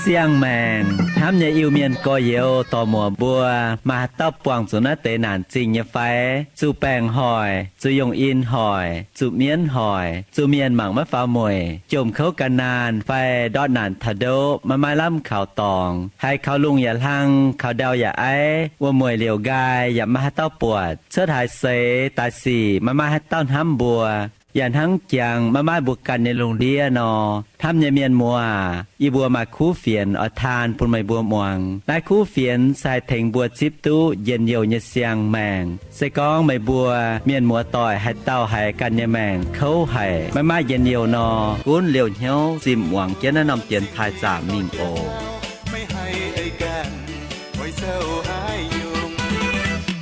Siang-maengc hnamv nyei Iu-Mienh gorx-youz dorc-muoc mbuo, maaih haaix dauh buangh zuqc naaiv deix naanc zingh nyei fai? Zuqc baengc hoic, zuqc yongh in hoic, zuqc mienv hoic, zuqc mienh mangc maiv faaux mueic, jomc kouv gan naanh fai ndortv naanc taux ndoqv maiv maaih lamh kaux dorngx, haiz kaux lungh yaac hlang, kaux ndau yaac aiv, wuom-mueic liouc nqaai yaac maiv maaih haaix dauh buatc, cuotv haaix seix daaih sic maiv maaih haaix dauh hnamv mbuo, yaac hnangv jangx maiv maaih mbuo ganh nyei lungh ndiev nor. Hnamv nyei mienh muoz aac, yie mbuo maaih kuv fienx oix taan bun meih mbuo muangx. Naaiv kuv fienx se haih tengx mbuo zipv duqv njien-youh nyei siang-maengc. Se gorngv meih mbuo mienh muoz doic haaix dauh haiz ganh nyei maengc kouv haic, maiv maaih njien-youh nor, gunv liouh hnyouv zimh muangx jienv naaiv norm dienx taaih zaamc mingh oc. Meih haih eix ganh oix zoux haaix nyungc?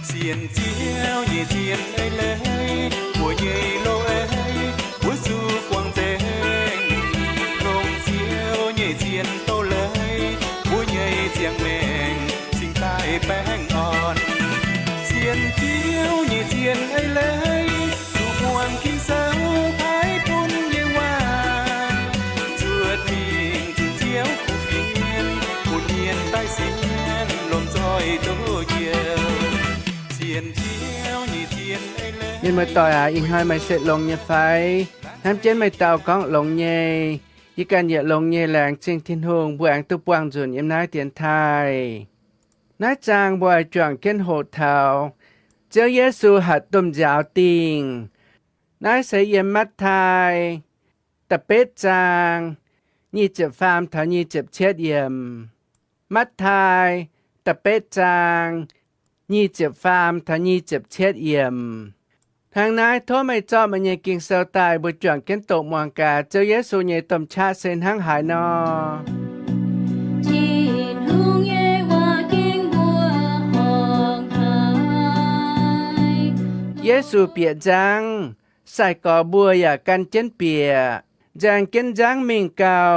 Sienx Ziouv nyei zien eix leiz, mbuo nyei loz-eix mbuo zuqc guangc nzengc. Longc Ziouv nyei zien doz-leiz, mbuo nyei ziangh maengc cingx daaih baengh orn. Sienx Ziouv nyei zien eix leiz, zuqc muangx Ging-Sou paaiv bun nyei waac, zuotc mingh zunc Ziouv kuv fienx, bun mienh daaih sienx lomh nzoih duqv njoux. Sienx Ziouv nyei zien eix leiz. Mienh muoz-doic aac, ih hnoi meih se longx nyei fai? Hnamv jienv meih dau gorngv longx nyei. Yie ganh yaac longx nyei. Laengz zingh Tin-Hungh mbuo aengx duqv buangh nzunc yiem naaiv dienx taaih. Naaiv zaang mbuo oix juangc jienv hoqc taux Ziouv Yesu hatc domh nziaaux dingh. Naaiv se yiem Matv^taai da'betv zaang nyic ziepc faam taux nyic ziepc cietv yiemc. Matv^taai da'betv zaang nyic ziepc faam taux nyic ziepc cietv yiemc. Hnangv naaiv, tov meih zorqv meih nyei Ging-Sou daaih, mbuo juangc jienv doqc muangx gaax Ziouv Yesu nyei domh qaqv se hnangv haaix nor. Tin-Hungh nyei waac-ging mbuo horngc haic. Yesu bieqc nzangv, sai-gorx mbuo yaac gan jienv bieqc. Nzaeng jienv nzangv mingh gau,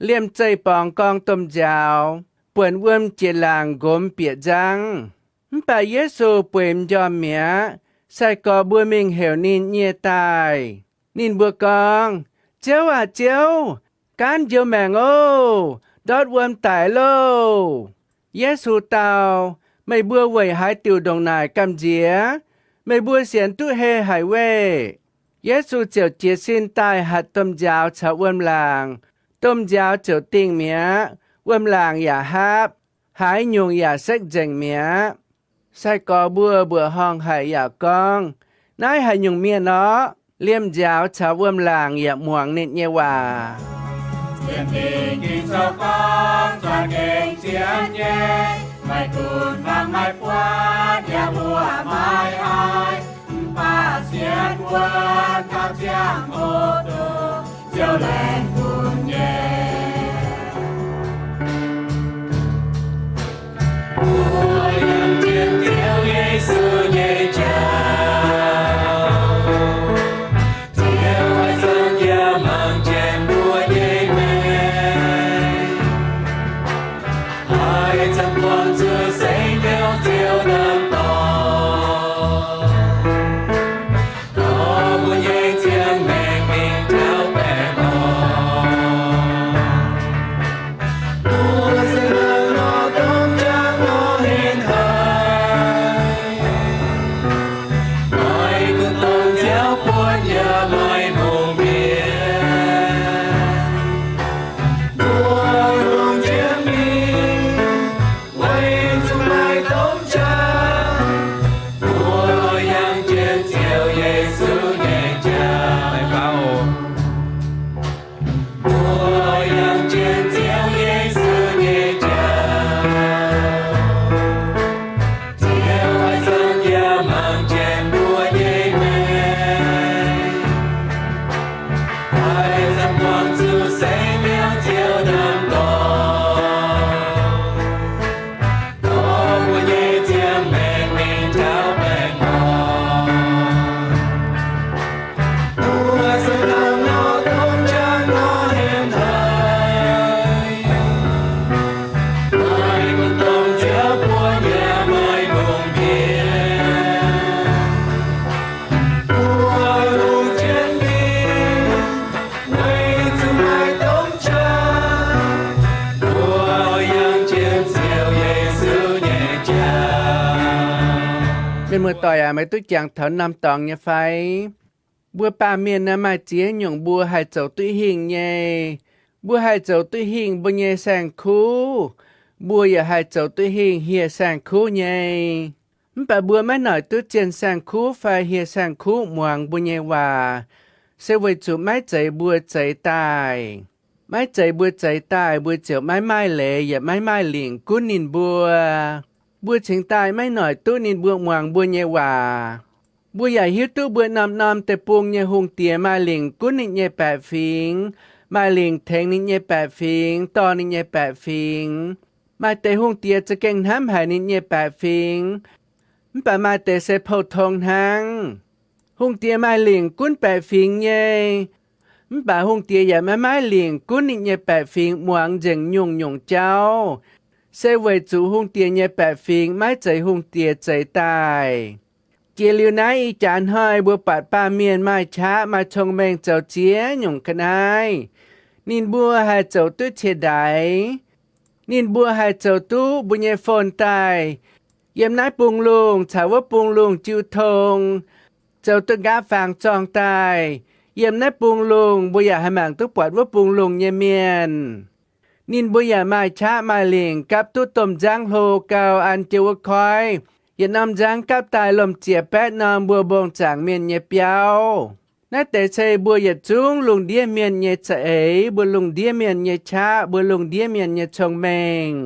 liemh zeih borngz gorngv domh nziaaux, buonc wuom jiex laangc nqomz bieqc nzangv. Mv baac Yesu bueix m'njormh mi'aqv. Sai-gorx mbuo mingh heuc ninh nyie daaih. Ninh mbuo gorngv, Ziouv aac, Ziouv, gaanv njoux maengc oc. Ndortv wuom daic loh! Yesu dau, Meih mbuo weic haaix diuc ndongc naaic gamh nziex? Meih mbuo sienx duqv heh haic weih. Yesu ziouc jiez sin daaih hatc domh nziaaux caux wuom-laangc. Domh nziaaux ziouc dingh mi'aqv. Wuom-laangc yaac haapv, haaix nyungc yaac sekv nzengc mi'aqv. Sai-gorx mbuo mbuoqc horngh haic yaac gorngv, Naaiv haaix nyungc mienh orqv? Liemh nziaaux caux wuom-laangc yaac muangx ninh nyei waac. Sienx Ging-Sou gorngv, Za'gengh zien nyei, maiv gunv mangc maiv buatc, yaac mbuoqc maiv haiz, mv baac sienx wuov dauh ziangh hoc doqc, Ziouv laengz bun nyei. Mbuo yangh jienv Ziouv Yesu nyei jauv, Ziouv haiz zanc yaac mangc jienv mbuo nyei maengc, haiz zanc buangh zuqc seix nyauv Ziouv naaiv dorngx, dorh mbuo nyei ziangh maengc mingh taux baengh orn. Mbuo se hnangv nor domh jangv nor henv haic. Maiv gunv domh nziaaux buonc yaac maiv hungx mienh, mbuo longc jienv mingh weic zuqc Muoz-doic aac, meih duqv jangx taux norm dorngx nyei fai? Mbuo baamh mienh naaiv maaih ziex nyungc mbuo haih zoux duqv hingh nyei. Mbuo haih zoux duqv hingh mbuo nyei saeng-kuv. Mbuo yaac haih zoux duqv hingh hieh saeng-kuv nyei. Mv baac mbuo maiv noic duqv zien saeng-kuv fai hieh saeng-kuv muangx mbuo nyei waac, se weic zuqc maiv zeix mbuo zeix daaih. Maiv zeix mbuo zeix daaih, mbuo ziouc maiv maaih leiz yaac maiv maaih lingc gunv ninh mbuo. Mbuo cingx daaih maiv noic duqv ninh mbuo muangx mbuo nyei waac. Mbuo yaac hiuv duqv mbuo norm-norm deic-bung nyei hungh diex maaih lingc gunv ninh nyei baeqc fingx, maaih lingc tengx ninh nyei baeqc fingx, dorh ninh nyei baeqc fingx. Maaih deix hungh diex za'gengh hnamv haic ninh nyei baeqc fingx, mv baac maaih deix se pou-tong hnangv. Hungh diex maaih lingc gunv baeqc fingx nyei, mv baac hungh diex yaac maiv maaih lingc gunv ninh nyei baeqc fingx muangx nzengc nyungc-nyungc jauv, se weic zuqc hungh diex nyei baeqc fingx maiv zeix hungh diex zeix daaih. Jiex liuz naaiv ih jaax hnoi mbuo buatc baamh mienh maaih qaqv maaih cong-mengh zoux ziex nyungc ga'naaiv. Ninh mbuo haih zoux duqv cie-ndaix. Ninh mbuo haih zoux duqv mbuo nyei phone daaih yiem naaiv bung lungh caux wuov bung lungh jiu tong, zoux duqv nqaapv faang zorng daaih yiem naaiv bung lungh, mbuo yaac haih mangc duqv buatc wuov bung lungh nyei mienh. Ninh mbuo yaac maaih qaqv maaih lingc gapv duqv domh nzangv hlo gau an jienv wuov koiv, yietc norm nzangv gapv daaih lomh ziec baeqv norm mbuo mbong zaangc mienh nyei biauv. Naaiv deix se mbuo yietc zungv lungh ndiev mienh nyei za'eix, mbuo lungh ndiev mienh nyei qaqv, mbuo lungh ndiev mienh nyei cong-mengh.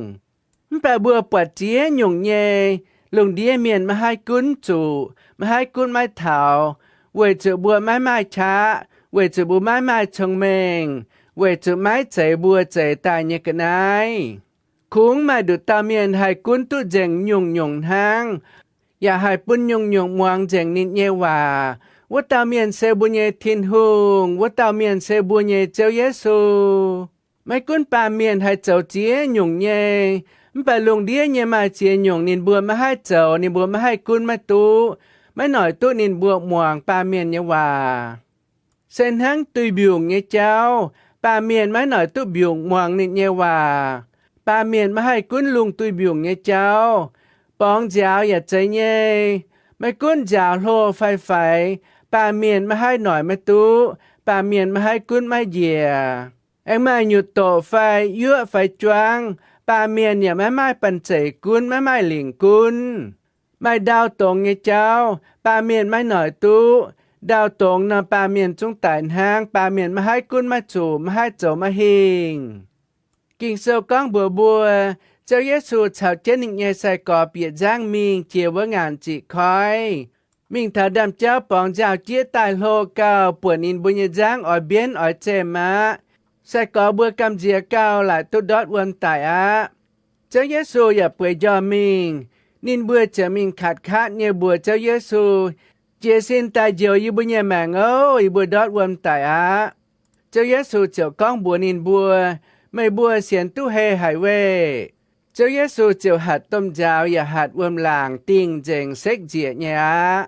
Mv baac mbuo buatc ziex nyungc nyei lungh ndiev mienh maiv haih gunv zuqc, maiv haih gunv maiv taux, weic zuqc mbuo maiv maaih qaqv, weic zuqc mbuo maiv maaih cong-mengh, weic zuqc maiv zeiz mbuo zeix daaih nyei ga'naaiv. Kungx maaih nduqc dauh mienh haih gunv duqv nzengc nyungc-nyungc hnangv, yaac haih bun nyungc-nyungc muangx nzengc ninh nyei waac. Wuov dauh mienh se mbuo nyei Tin-Hungh. Wuov dauh mienh se mbuo nyei Ziouv Yesu. Maiv gunv baamh mienh haih zoux ziex nyungc nyei, mv baac lungh ndiev nyei maaih ziex nyungc ninh mbuo maiv haih zoux, ninh mbuo maiv haih gunv maiv duqv, maiv noic duqv ninh mbuo muangx baamh mienh nyei waac. Se hnangv duih mbiungc nyei jauv, baamh mienh maiv noic duqv mbiungc muangx ninh nyei waac. Baamh mienh maiv haih gunv lungh duih mbiungc nyei jauv. Borngz nziaaux yaac zeiz nyei, maiv gunv nziaaux hlo fai faix, baamh mienh maiv haih noic maiv duqv, baamh mienh maiv haih gunv maiv njiec. Aengx maaih nyutc doqc fai yuoqv fai juangv, baamh mienh yaac maiv maaih banh zeic gunv, maiv maaih lingc gunv. Maaih ndau dongz nyei jauv, baamh mienh maiv noic duqv. Ndau dongz nor, baamh mienh zungv daic hnangv. Baamh mienh maiv haih gunv maiv zuqc, maiv haih zoux maiv hingh. Ging-Sou gorngv mbuox mbuo, Ziouv Yesu caux jienv ninh nyei sai-gorx bieqc nzangv mingh jiex wuov ngaanc ziqc koiv, mingh taux ndaamv-jauv borngz nziaaux-jieqv daaih hlo gauh, buatc ninh mbuo nyei nzangv oix mbienv oix zemh aqv. Sai-gorx mbuo gamh nziex gauh, laaic duqv ndortv wuom daic aqv. Ziouv Yesu yaac bueix njormh mingh. Ninh mbuo ziouc mingh katv katv nyei mbuox Ziouv Yesu, Jiez sin daaih njoux yie mbuo nyei maengc oc. Yie mbuo ndortv wuom daic aqv. Ziouv Yesu ziouc gorngv mbuox ninh mbuo, Meih mbuo sienx duqv heh haic weih. Ziouv Yesu ziouc hatc domh nziaaux yaac hatc wuom-laangc dingh nzengc, sekv njiec nyei aqv.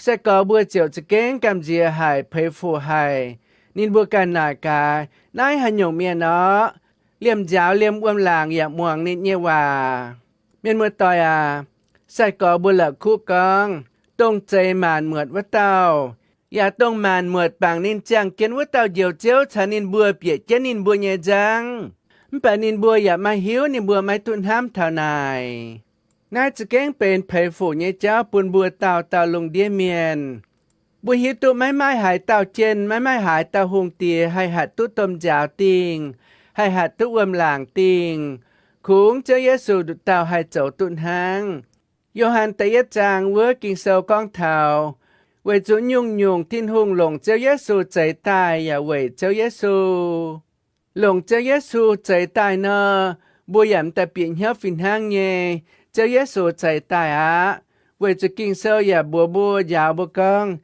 Sai-gorx mbuo ziouc za'gengh gamh nziex haic, peix fuc haic. Ninh mbuo ganh naaic gaax, Naaiv haaix nyungc mienh orqc? Liemh nziaaux liemh wuom-laangc yaac muangx ninh nyei waac. Mienh muoz-doic aac, sai-gorx mbuo la'kuqv gorngv, Dongh zeix maanc muotc wuov dauh, yaac dongh maanc muotc bangc ninh ziangh jienv wuov dauh Njoux Ziouv caux ninh mbuo bieqc jienv ninh mbuo nyei nzangv. Mv baac ninh mbuo yaac maiv hiuv, ninh mbuo maiv duqv hnamv taux naaic. Naaiv za'gengh benx peix fuc nyei jauv bun mbuo dauh dauh lungh ndiev mienh. Mbuo hiuv duqv maiv maaih haaix dauh jienh, maiv maaih haaix dauh hungh diex haih hatc duqv domh nziaaux dingh, haih hatc duqv wuom-laangc dingh. Kungx Ziouv Yesu nduqc dauh haih zoux duqv hnangv. Yo^han da'yietv zaang wuov Ging-Sou gorngv taux, weic zuqc nyungc-nyungc Tin-Hungh longc Ziouv Yesu zeix daaih yaac weic Ziouv Yesu. Longc Ziouv Yesu zeix daaih nor, mbuo yaac m'daaih bieqc hnyouv fih hnangv nyei. Ziouv Yesu zeix daaih aqv. Weic zuqc Ging-Sou yaac mbuox mbuo, njaaux mbuo gorngv,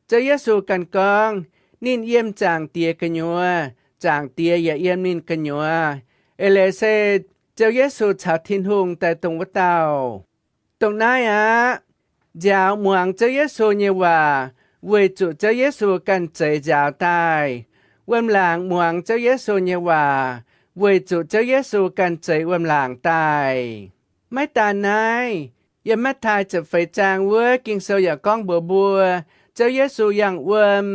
Ziouv Yesu ganh gorngv, Ninh yiem Zaangc Diex gu'nyuoz, Zaangc Diex yaac yiem ninh gu'nyuoz. Eix leiz se Ziouv Yesu caux Tin-Hungh daaih dongh wuov dauh. Dongh naaiv aqv. Nziaaux muangx Ziouv Yesu nyei waac weic zuqc Ziouv Yesu ganh zeix nziaaux daaih. Wuom-laangc muangx Ziouv Yesu nyei waac weic zuqc Ziouv Yesu ganh zeix wuom-laangc daaih. Maiv daan naaiv, Yiem Matv^taai ziepc feix zaang wuov Ging-Sou yaac gorngv mbuox mbuo, Ziouv Yesu yangh wuom.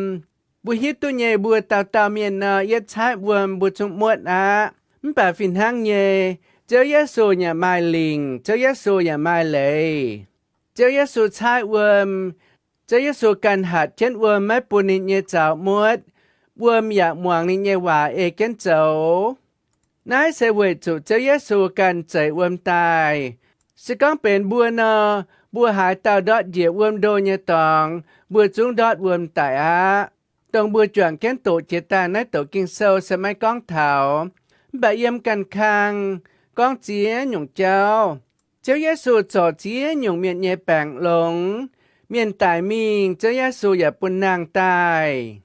Mbuo hiuv duqv nyei, mbuo dauh dauh mienh nor, yietv caaiv wuom mbuo zungv muotv aqv. Mv baac fih hnangv nyei, Ziouv Yesu yaac maaih lingc, Ziouv Yesu yaac maaih leiz. Ziouv Yesu caaiv wuom, Ziouv Yesu ganh hatc jienv wuom maiv bun ninh nyei zaux muotv, wuom yaac muangx ninh nyei waac ei jienv zoux. Naaiv se weic zuqc Ziouv Yesu ganh zeix wuom daaih. Se gorngv benx mbuo nor, mbuo haaix dauh ndortv njiec wuom ndo nyei dorngx, mbuo zungv ndortv wuom daic aqv. Dongh mbuo juangc jienv doqc jiex daaih naaiv douc Ging-Sou se maiv gorngv taux. Mv baac yiem ganh kang gorngv ziex nyungc jauv. Ziouv Yesu zorc ziex nyungc mienh nyei baengc longx. Mienh daic mingh, Ziouv Yesu yaac bun nangh daaih.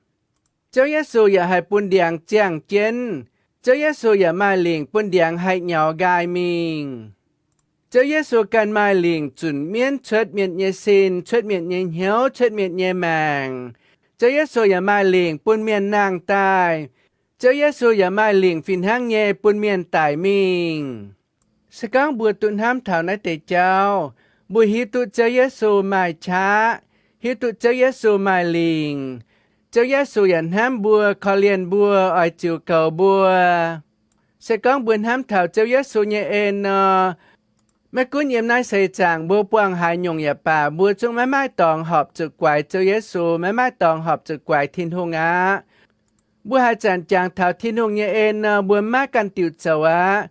Ziouv Yesu yaac haih bun ndiangx ziangh jienv. Ziouv Yesu yaac maaih lingc bun ndiangx haih nyaux nqaai mingh. Ziouv Yesu ganh maaih lingc zunc mienv cuotv mienh nyei sin, cuotv mienh nyei hnyouv, cuotv mienh nyei maengc. Ziouv Yesu yaac maaih lingc bun mienh nangh daaih. Ziouv Yesu yaac maaih lingc fih hnangv nyei bun mienh daic mingh. Se gorngv mbuo duqv hnamv taux naaiv deix jauv, mbuo hiuv duqv Ziouv Yesu maaih qaqv, hiuv duqv Ziouv Yesu maaih lingc. Ziouv Yesu yaac hnamv mbuo, korv-lienh mbuo, oix ziux goux mbuo. Se gorngv mbuo hnamv taux Ziouv Yesu nyei en nor, maiv gunv yiem naaiv seix zaangc mbuo buangh haaix nyungc yaac baac, mbuo zungv maiv maaih dorngx horpc zuqc guaix Ziouv Yesu, maiv maaih dorngx horpc zuqc guaix Tin-Hungh aqv. Mbuo haaix zanc jangx taux Tin-Hungh nyei en nor, mbuo maiv ganh diuc zoux aqv.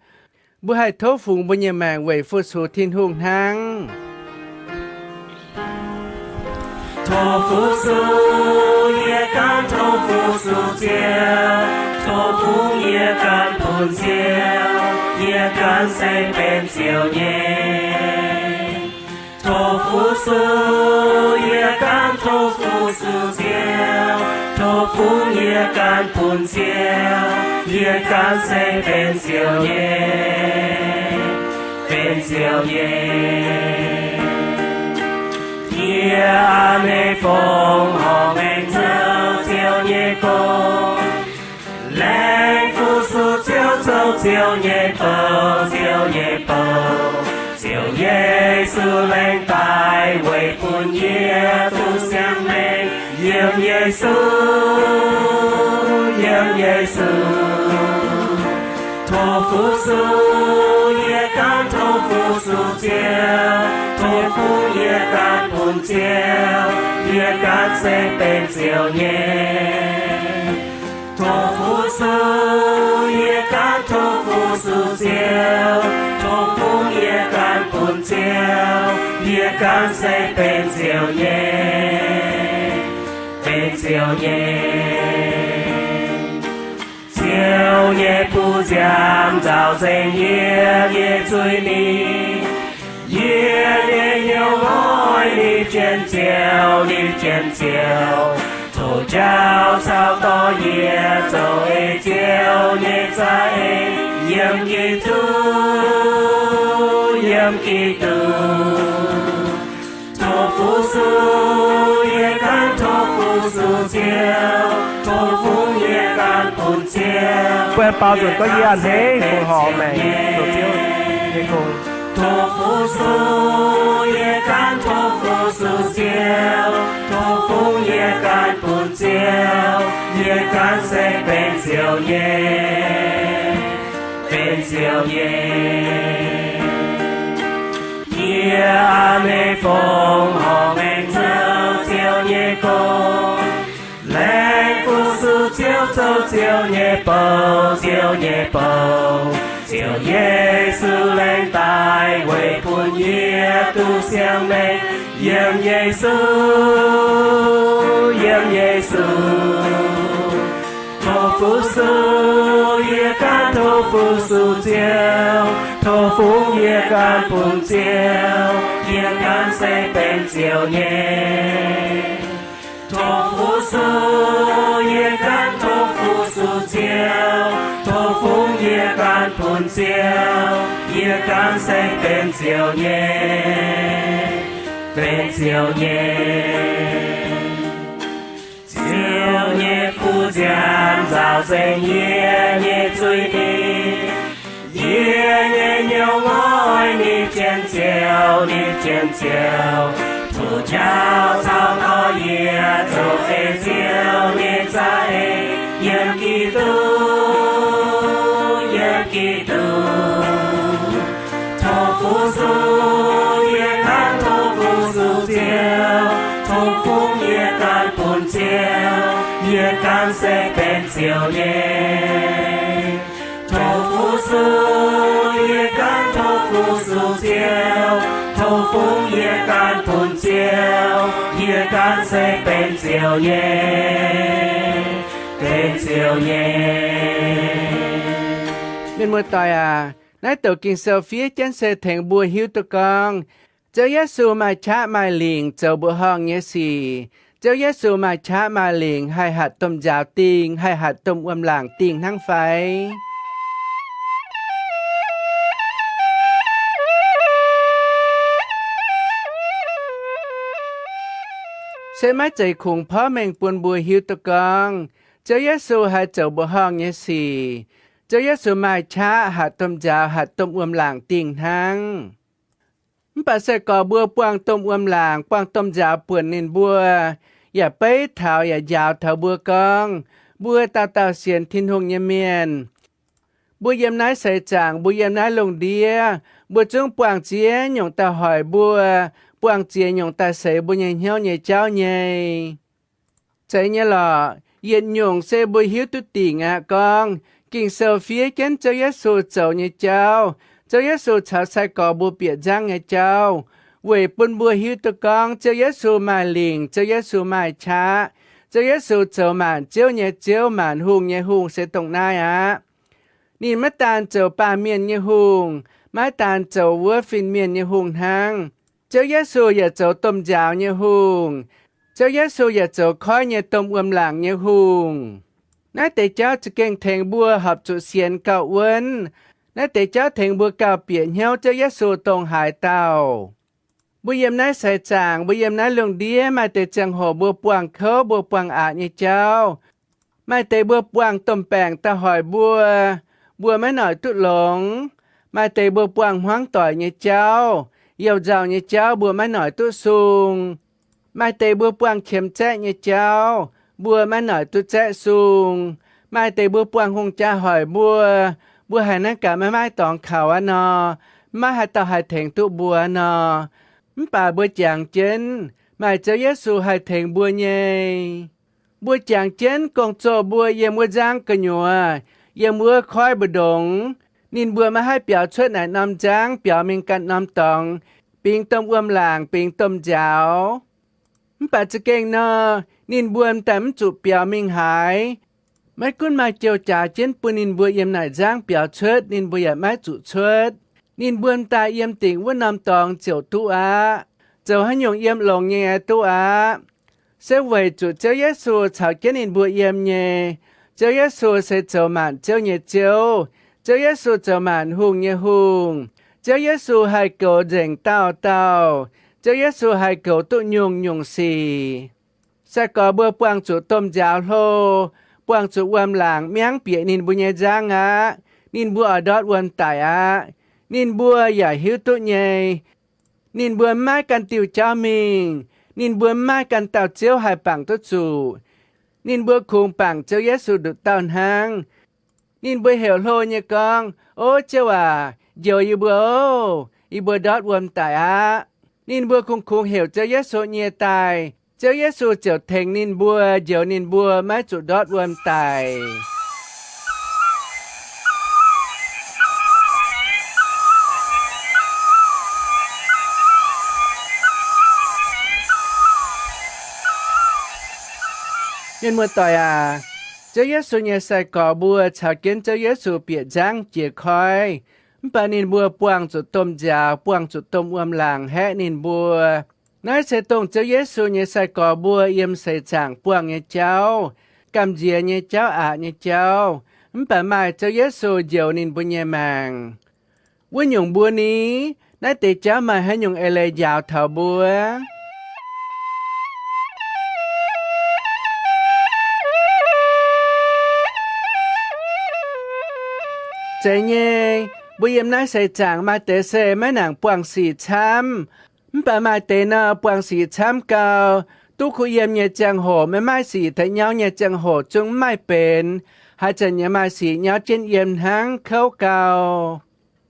Mbuo haih tov fungx mbuo nyei maengc weic fu-sux Tin-Hungh hnangv. Tov fu-sux yie gan tov fu-sux Ziouv, tov fungx yie gan bun Ziouv, yie gan se benx ziouc nyei. Tov fu-sux yie gan tov fu-sux Ziouv, tov fungx yie gan bun Ziouv, yie gan se benx ziouc nyei, benx ziouc nyei. Yie a'hneiv fongc horngc aengx zoux Ziouv nyei gong, laengz fu-sux Ziouv zoux Ziouv nyei bou, Ziouv nyei bou. Ziouv Yesu laengz daaih weic bun yie duqv siang-maengc yiem Yesu, yiem Yesu. Tov fu-sux yie gan tov fu-sux Ziouv, tov fungx yie gan bun Ziouv, yie gan se benx ziouc nyei. Tov fu-sux yie gan tov fu-sux Ziouv, tov fungx yie gan bun Ziouv, yie gan se benx ziouc nyei, benx ziouc nyei. Ziouv nyei buoz nziaamv nzaaux nzengc yie nyei zuiz-nipc. Yie nyei hnyouv oix ninh jienv Ziouv, ninh jienv Ziouv. Tov njaaux caux dorh yie zoux ei Ziouv nyei za'eix yiem Giduc, yiem Giduc. Tov fu-sux yie gan tov fu-sux Ziouv, tov fungx yie gan bun Ziouv. Mbuo baaux nzunc gorngv, yie a'hneiv fongc horngc maengc zoux Ziouv nyei gong. Tov fu-sux yie gan tov fu-sux Ziouv, tov fungx yie gan bun Ziouv, yie gan se benx ziouc nyei, benx ziouc nyei. Yie a'hneiv fongc horngc aengx zoux Ziouv nyei gong, laengz fu-sux Ziouv zoux Ziouv nyei bou, Ziouv nyei bou. Ziouv Yesu laengz daaih weic bun yie duqv siang-maengc yiem Yesu, yiem Yesu. Tov fu-sux yie gan tov fu-sux Ziouv, tov fungx yie gan bun Ziouv, yie gan se benx ziouc nyei. Tov fu-sux yie gan tov fu-sux Ziouv, tov fungx yie gan bun Ziouv, yie gan se benx ziouc nyei, benx ziouc nyei. Ziouv nyei buoz nziaamv nzaaux nzengc yie nyei zuiz-nipc. Yie nyei hnyouv oix ninh jienv Ziouv, nyei jien ziouc, tov njaaux caux nor yie zoux ei Ziouv nyei za'eix yiem Giduc, yiem Giduc. Tov fu-sux yie gan, tov fu-sux Ziouv, tov fungx yie gan bun Ziouv, yie gan se benx Ziouv nyei. Tov fu-sux yie gan, tov fu-sux Ziouv, tov fungx yie gan bun Ziouv, yie gan se benx Ziouv nyei, benx Ziouv nyei. Mienh muoz-doic aac, naaiv douc Ging-Sou fiev jienv se tengx mbuo hiuv duqv gorngv Ziouv Yesu maaih qaqv maaih lingc zoux mbuoqc horngh nyei sic. Ziouv Yesu maaih qaqv maaih lingc haih hatc domh njaaux dingh, haih hatc domh wuom-laangc dingh hnangv fai? Se maiv zeiz kungx porv mengh bun mbuo hiuv duqv gorngv Ziouv Yesu haih zoux mbuoqc horngh nyei sic. Ziouv Yesu maaih qaqv hatc domh njaaux, hatc domh wuom-laangc dingh hnangv. Mv baac se gorx mbuo buangh domh wuom-laangc, buangh domh njaaux buonc ninh mbuo, yaac beiv taux yaac njaaux taux mbuo gorngv, mbuo dauh dauh sienx Tin-Hungh nyei mienh, mbuo yiem naaiv seix zaangc, mbuo yiem naaiv lungh ndiev, mbuo zungv buangh ziex nyungc daaih hoic mbuo, buangh ziex nyungc daaih seix mbuo nyei hnyouv nyei jauv nyei. Zeiz nyei lorqc, yietc nyungc se mbuo hiuv duqv dingc aqv gorngv, Ging-Sou fiev jienv Ziouv Yesu zoux nyei jauv, Ziouv Yesu caux sai-gorx mbuo bieqc nzangv nyei jauv, weic bun mbuo hiuv duqv gorngv Ziouv Yesu maaih lingc, Ziouv Yesu maaih qaqv, Ziouv Yesu zoux maanc ziouv nyei Ziouv, maanc hungh nyei Hungh se dongh naaiv aqv. Ninh maiv daan zoux baamh mienh nyei hungh, maiv daan zoux wuov fin-mienh nyei hungh hnangv. Ziouv Yesu yaac zoux domh njaaux nyei hungh. Ziouv Yesu yaac zoux koiv nyei domh wuom-laangc nyei hungh. Naaiv deix jauv za'gengh tengx mbuo horpc zuqc sienx gauh wuonv. Naaiv deix jauv tengx mbuo gauh bieqc hnyouv Ziouv Yesu dongh haaix dauh. Mbuo yiem naaiv seix zaangc, mbuo yiem naaiv lungh ndiev, maaih deix ziangh hoc mbuo buangh kouv, mbuo buangh aqc nyei jauv. Maaih deix mbuo buangh domh baengc daaih hoic mbuo, mbuo maiv noic duqv longx. Maaih deix mbuo buangh hmuangv doic nyei jauv, youh nzauh nyei jauv mbuo maiv noic duqv sung. Maaih deix mbuo buangh qiemx zaeqv nyei jauv, mbuo maiv noic duqv zaeqv sung. Maaih deix mbuo buangh hungh jaa hoic mbuo, mbuo haiz naaiv gaax maiv maaih dorngx kaux aqv nor, maiv maaih haaix dauh haih tengx duqv mbuo nor. Mv baac mbuo jangx jienv, maaih Ziouv Yesu haih tengx mbuo nyei. Mbuo jangx jienv gong-zoh mbuo yiem wuov nzangv gu'nyuoz, yiem wuov koiv mbu'ndongx, ninh mbuo maiv haih biaux cuotv naaic norm nzangv biaux mingh ganh norm dorngx, bingx domh wuom-laangc, bingx domh njaaux. Mv baac za'gengh nor, ninh mbuo m'daaih mv zuqc biaux mingh haaix. Maiv gunv maaih jou jaax jienv bun ninh mbuo yiem naaic nzangv biaux cuotv, ninh mbuo yaac maiv zuqc cuotv. Ninh mbuo m'daaih yiem dingc wuov norm dorngx ziouc duqv aqv. Zoux haaix nyungc yiem longx nyei duqv aqv. Se weic zuqc Ziouv Yesu caux jienv ninh mbuo yiem nyei. Ziouv Yesu se zoux maanc ziouv nyei Ziouv. Ziouv Yesu zoux maanc hungh nyei Hungh. Ziouv Yesu haih goux nzengc dauh dauh. Ziouv Yesu haih goux duqv nyungc-nyungc sic. Sai-gorx mbuo buangh zuqc domh njaaux hlo, buangh zuqc wuom-laangc miangv bieqc ninh mbuo nyei nzangv aqv. Ninh mbuo oix ndortv wuom daic aqv. Ninh mbuo yaac hiuv duqv nyei. Ninh mbuo maiv maaih ganh diuh jauv mingh. Ninh mbuo maiv maaih ganh dauh Ziouv haih bangc duqv zuqc. Ninh mbuo kungx bangc Ziouv Yesu nduqc dauh hnangv. Ninh mbuo heuc hlo nyei gorngv, O Ziouv aac, njoux yie mbuo oc. Yie mbuo ndortv wuom daic aqv. Ninh mbuo kungx-kungx heuc Ziouv Yesu nyie daaih. Ziouv Yesu ziouc tengx ninh mbuo, njoux ninh mbuo maiv zuqc ndortv wuom daic. Mienh muoz-doic aac, Ziouv Yesu nyei sai-gorx mbuo caux jienv Ziouv Yesu bieqc nzangv jiex koiv. Mv baac ninh mbuo buangh zuqc domh njaaux, buangh zuqc domh wuom-laangc haeqv ninh mbuo. Naaiv se dongh Ziouv Yesu nyei sai-gorx mbuo yiem seix zaangc buangh nyei jauv, gamh nziex nyei jauv, aqc nyei jauv. Mv baac maaih Ziouv Yesu njoux ninh mbuo nyei maengc. Wuov nyungc mbuo ni, naaiv deix jauv maaih haaix nyungc eix leiz njaaux taux mbuo? Zeiz nyei, mbuo yiem naaiv seix zaangc maaih deix se maiv nangc buangh sic camv, Mv baac maaih deix nor, buangh sic camv gau, duqv kuh yiem nyei ziangh hoc, maiv maaih sic taux nyauv nyei ziangh hoc zungv mv maaih benx. Haaix zanc yaac maaih sic nyauv jienv yiem hnangv, kouv gau.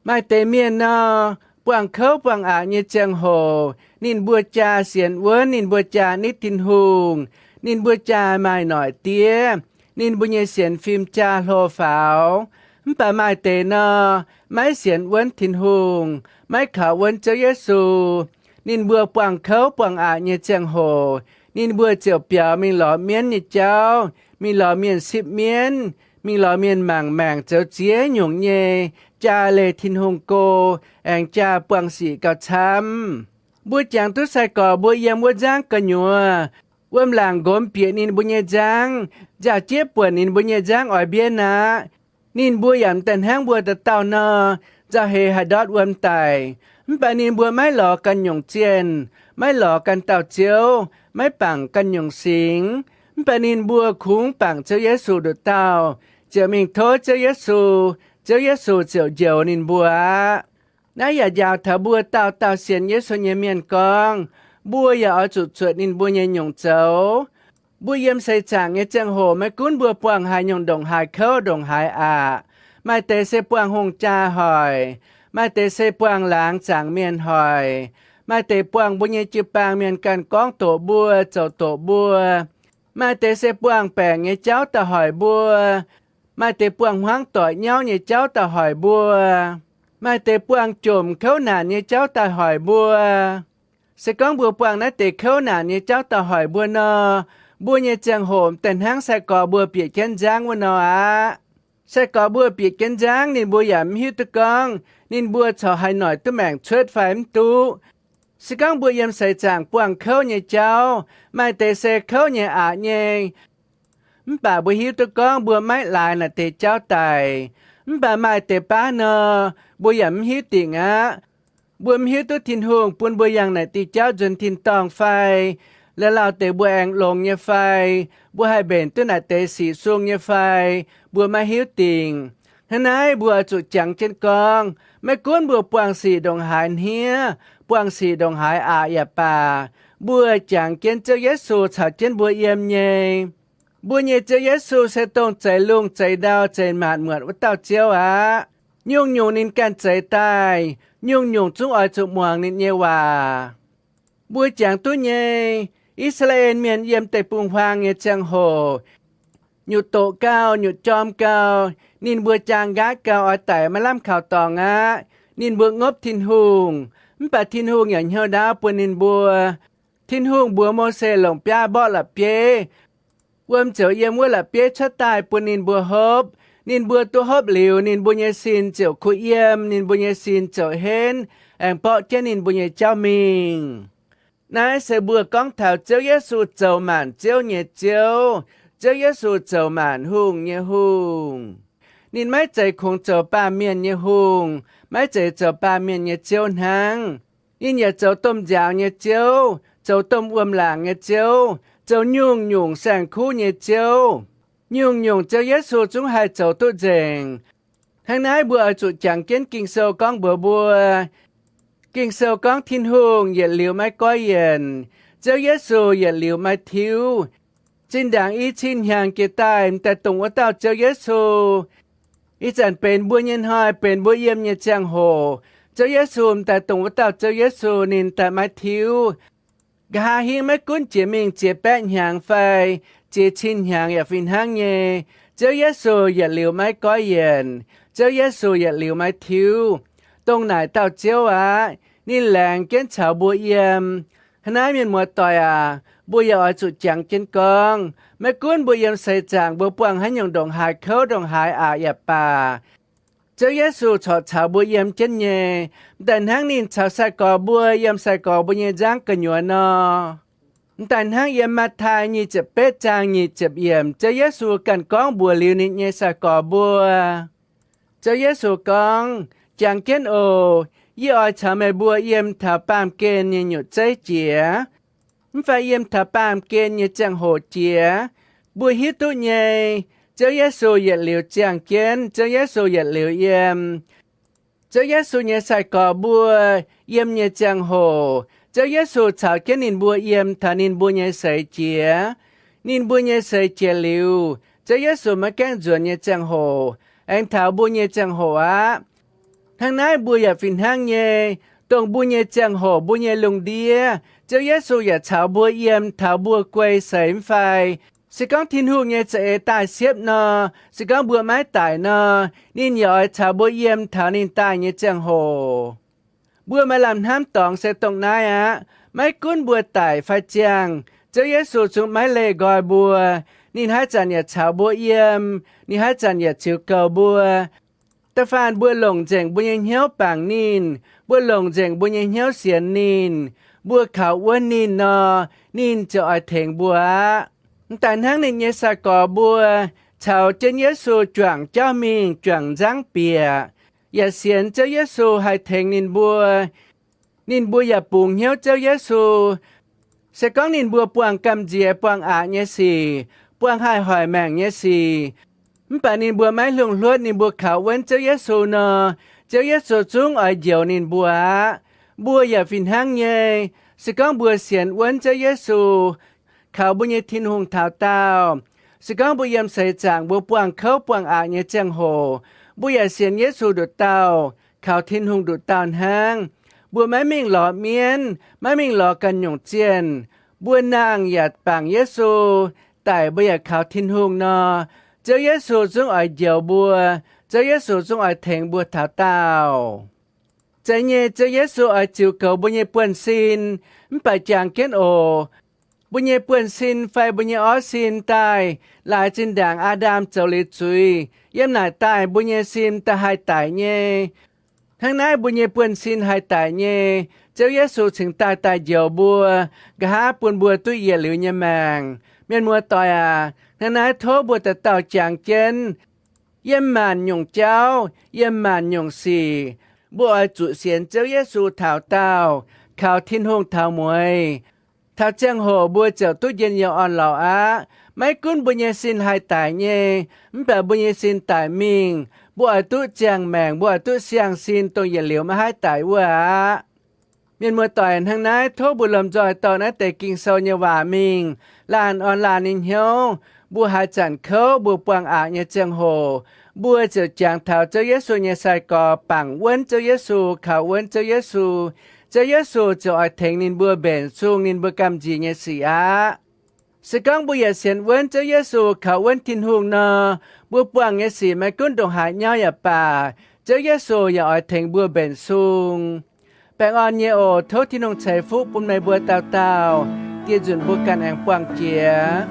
Maaih deix mienh nor, buangh kouv buangh aqc nyei ziangh hoc, ninh mbuo jaa sienx wuonv, ninh mbuo jaa nitv Tin-Hungh, ninh mbuo jaa maaih noic diev, ninh mbuo nyei sienx fim jaa hlo faaux. Mv baac maaih deix nor, maiv sienx wuonv Tin-Hungh, maiv kaux wuonv Ziouv Yesu. Ninh mbuo buangh kouv buangh aqc nyei ziangh hoc, ninh mbuo ziouc biaux mingh lorz mienv nyei jauv, mingh lorz mienh sipv mienv, mingh lorz mienh mangc maengc zoux ziex nyungc nyei, jaa leih Tin-Hungh go, aengx jaa buangh sic gauh camv. Mbuo jangx duqv sai-gorx mbuo yiem wuov nzangv gu'nyuoz, wuom-laangc nqomx bieqc ninh mbuo nyei nzangv, nziaaux-jieqv buonc ninh mbuo nyei nzangv oix mbienv aqv. Ninh mbuo yaac m'daaih hnangv mbuo dauh dauh nor, nzauh heix haih ndortv wuom daic. Mv baac ninh mbuo maiv lorz ganh nyungc zienh, maiv lorz ganh dauh Ziouv, maiv bangc ganh nyungc singx. Mv baac ninh mbuo kungx bangc Ziouv Yesu nduqc dauh, ziouc mingh tov Ziouv Yesu, Ziouv Yesu ziouc njoux ninh mbuo aqv. Naaiv yaac njaaux taux mbuo dauh dauh sienx Yesu nyei mienh gorngv, mbuo yaac oix zuqc zuotc ninh mbuo nyei nyungc zoux. Mbuo yiem seix zaangc nyei ziangh hoc maiv gunv mbuo buangh haaix nyungc ndongc haaix kouv ndongc haaix aqc, maaih deix se buangh hungh jaa hoic, maaih deix se buangh laangz zaangc mienh hoic, maaih deix buangh mbuo nyei jiu-baang mienh ganh gorngv doqc mbuo, zoux doqc mbuo, maaih deix se buangh baengc nyei jauv daaih hoic mbuo, maaih deix buangh hmuangv doic nyauv nyei jauv daaih hoic mbuo, maaih deix buangh jomc kouv naanc nyei jauv daaih hoic mbuo. Se gorngv mbuo buangh naaiv deix kouv naanc nyei jauv daaih hoic mbuo nor, mbuo nyei ziangh hoc m'daaih hnangv sai-gorx mbuo bieqc jienv nzangv wuov nor aqv. Sai-gorx mbuo bieqc jienv nzangv, ninh mbuo yaac mv hiuv duqv gorngv ninh mbuo corc haih noic duqv maengc cuotv fai mv duqv. Se gorngv mbuo yiem seix zaangc buangh kouv nyei jauv, maaih deix se kouv nyei aqc nyei, mv baac mbuo hiuv duqv gorngv mbuo maiv laaix naaic deix jauv daic. Mv baac maaih deix baav nor, mbuo yaac mv hiuv dingc aqv. Mbuo mv hiuv duqv Tin-Hungh bun mbuo yangh naaic diuh jauv nzuonx tin-dorngh fai, la'lauh deix mbuo aengx longx nyei fai, mbuo haih mbenc duqv naaic deix sic sung nyei fai, mbuo maiv hiuv dingc. Hnangv naaiv mbuo oix zuqc jangx jienv gorngv, maiv gunv mbuo buangh sic ndongc haaix hniev, buangh sic ndongc haaix aqc yaac baac, mbuo jangx jienv Ziouv Yesu caux jienv mbuo yiem nyei. Mbuo nyei Ziouv Yesu se dongh zeix lungh zeix ndau zeix maanc muotc wuov dauh Ziouv aqv. Nyungc-nyungc ninh ganh zeix daaih, nyungc-nyungc zungv oix zuqc muangx ninh nyei waac. Mbuo jangx duqv nyei, I^saa^laa^en Mienh yiem deic-bung-huaang nyei ziangh hoc, nyutc doqc gau, nyutc jorm gau, ninh mbuo jaang nqaatv gau, oix daic maiv lamh kaux dorngx aqv. Ninh mbuo ngopv Tin-Hungh, mv baac Tin-Hungh yaac hnyouv ndaauv bun ninh mbuo. Tin-Hungh mbuox Mose longc biaav mborqv la'bieiv, wuom ziouc yiem wuov la'bieiv cuotv daaih bun ninh mbuo hopv. Ninh mbuo duqv hopv liuz, ninh mbuo nyei sin ziouc kuh yiem, ninh mbuo nyei sin ziouc henv, aengx mborqv jienv ninh mbuo nyei jauv mingh. Naaiv se mbuo gorngv taux Ziouv Yesu zoux maanc ziouv nyei Ziouv, Ziouv Yesu zoux maanc hungh nyei Hungh. Ninh maiv zeiz kungx zoux baamh mienh nyei hungh, maiv zeiz zoux baamh mienh nyei ziouv hnangv. Ninh yaac zoux domh nziaaux nyei ziouv, zoux domh wuom-laangc nyei ziouv, zoux nyungc-nyungc saeng-kuv nyei ziouv. Nyungc-nyungc Ziouv Yesu zungv haih zoux duqv nzengc. Hnangv naaiv mbuo oix zuqc jangx jienv Ging-Sou gorngv mbuox mbuo. Ging-Sou gorngv Tin-Hungh yietc liuz maiv goiv yienc, Ziouv Yesu yietc liuz maiv tiuv. Zinh ndaangc i cin hnyangx jiex daaih m'daaih dongh wuov dauh Ziouv Yesu. Ih zanc benx mbuo nyei hnoi, benx mbuo yiem nyei ziangh hoc, Ziouv Yesu m'daaih dongh wuov dauh Ziouv Yesu, ninh daaih maiv tiuv. Nqa'haav hingv maiv gunv jiex mingh ziex baeqv hnyangx fai ziex cin hnyangx yaac fih hnangv nyei, Ziouv Yesu yietc liuz maiv goiv yienc, Ziouv Yesu yietc liuz maiv tiuv. Dongh naaic dauh Ziouv aqv. Ninh laengz jienv caux mbuo yiem. Hnangv naaiv, mienh muoz-doic aac, mbuo yaac oix zuqc jangx jienv gorngv, maiv gunv mbuo yiem seix zaangc mbuo buangh haaix nyungc ndongc haaix kouv ndongc haaix aqc yaac baac, Ziouv Yesu corc caux mbuo yiem jienv nyei. M'daaih hnangv ninh caux sai-gorx mbuo yiem sai-gorx mbuo nyei nzangv gu'nyuoz nor. M'daaih hnangv yiem Matv^tai nyic ziepc betv zaang nyic ziepc yiemc, Ziouv Yesu ganh gorngv mbuox liuz ninh nyei sai-gorx mbuo. Ziouv Yesu gorngv, Jangx jienv oc. Yie oix caux meih mbuo yiem taux baamh gen nyei nyutc zeiv jiex, mv fai yiem taux baamh gen nyei ziangh hoc jiex. Mbuo hiuv duqv nyei, Ziouv Yesu yietc liuz ziangh jienv, Ziouv Yesu yietc liuz yiem. Ziouv Yesu nyei sai-gorx mbuo yiem nyei ziangh hoc, Ziouv Yesu caux jienv ninh mbuo yiem taux ninh mbuo nyei seix jiex. Ninh mbuo nyei seix jiex liuz, Ziouv Yesu maiv gaengh nzuonx nyei ziangh hoc, aengx taux mbuo nyei ziangh hoc aqv. Hnangv naaiv mbuo yaac fih hnangv nyei, dongh mbuo nyei ziangh hoc, mbuo nyei lungh ndiev, Ziouv Yesu yaac caux mbuo yiem taux mbuo guei seix mv fai. Se gorngv Tin-Hungh nyei za'eix daaih siepv nor, se gorngv mbuo maiv daic nor, ninh yaac oix caux mbuo yiem taux ninh daaih nyei ziangh hoc. Mbuo maaih lamh hnamv dorngx se dongh naaiv aqv. Maiv gunv mbuo daic fai ziangh, Ziouv Yesu zungv maiv leih nqoi mbuo. Ninh haaix zanc yaac caux mbuo yiem, ninh haaix zanc yaac ziux goux mbuo. Da'faanh mbuo longc nzengc mbuo nyei hnyouv bangc ninh, mbuo longc nzengc mbuo nyei hnyouv sienx ninh, mbuo kaux wuonv ninh nor, ninh ziouc oix tengx mbuo aqv. M'daaih hnangv ninh nyei sai-gorx mbuo caux jienv Yesu juangc jauv mingh, juangc nzangv bieqc, yaac sienx Ziouv Yesu haih tengx ninh mbuo. Ninh mbuo yaac bungx hnyouv Ziouv Yesu. Se gorngv ninh mbuo buangh gamh nziex buangh aqc nyei sic, buangh haih hoic maengc nyei sic, mv baac ninh mbuo maiv hlungh hluotv, ninh mbuo kaux wuonv Ziouv Yesu nor, Ziouv Yesu zungv oix njoux ninh mbuo aqv. Mbuo yaac fih hnangv nyei. Se gorngv mbuo sienx wuonv Ziouv Yesu, kaux mbuo nyei Tin-Hungh taux daauh, se gorngv mbuo yiem seix zaangc mbuo buangh kouv buangh aqc nyei ziangh hoc, mbuo yaac sienx Yesu nduqc dauh, kaux Tin-Hungh nduqc dauh hnangv. Mbuo maiv mingh lorz mienv, maiv mingh lorz ganh nyungc zienh. Mbuo nangh yaac bangc Yesu, daic mbuo yaac kaux Tin-Hungh nor, Ziouv Yesu zungv oix njoux mbuo. Ziouv Yesu zungv oix tengx mbuo taux daauh. Zeiz nyei, Ziouv Yesu oix ziux goux mbuo nyei buonv-sin, mv baac jangx jienv oc. Mbuo nyei buonv-sin fai mbuo nyei orv sin daaih laaix zinh ndaangc Aa^ndam zoux liuz zuiz, yiem naaic daaih mbuo nyei sin daaih haih daic nyei. Hnangv naaiv mbuo nyei buonv-sin haih daic nyei, Ziouv Yesu cingx daaih daaih njoux mbuo, nqa'haav bun mbuo duqv yietc liuz nyei maengc. Mienh muoz-doic aac, hnangv naaiv tov mbuo dauh dauh jangx jienv, yiem maanc nyungc jauv, yiem maanc nyungc sic, mbuo oix zuqc sienx Ziouv Yesu taux daauh, kaux Tin-Hungh taux mueiz. Taux ziangh hoc mbuo ziouc duqv njien-youh orn-lorqc aqv. Maiv gunv mbuo nyei sin haih daic nyei, mv baac mbuo nyei sin daic mingh, mbuo oix duqv ziangh maengc, mbuo oix duqv siang-sin dongh yietc liuz maiv haih daic wuov aqv. Mienh muoz-doic, hnangv naaiv tov mbuo lomh nzoih dorh naaiv deix Ging-Sou nyei waac mingh laanh orn laanh nyei hnyouv. Mbuo haaix zanc kouv, mbuo buangh aqc nyei ziangh hoc, mbuo ziouc jangx taux Ziouv Yesu nyei sai-gorx, bangc wuonv Ziouv Yesu, kaux wuonv Ziouv Yesu. Ziouv Yesu ziouc oix tengx ninh mbuo mbenc sung ninh mbuo gamh nziex nyei sic aqv. Se gorngv mbuo yaac sienx wuonv Ziouv Yesu, kaux wuonv Tin-Hungh nor, mbuo buangh nyei sic maiv gunv ndongc haaix nyauv yaac baac, Ziouv Yesu yaac oix tengx mbuo mbenc sung. Baengh orn nyei oc. Tov Tin-Hungh ceix fuqv bun meih mbuo dauh dauh, dieh nzunc mbuo ganh aengx buangh jiex.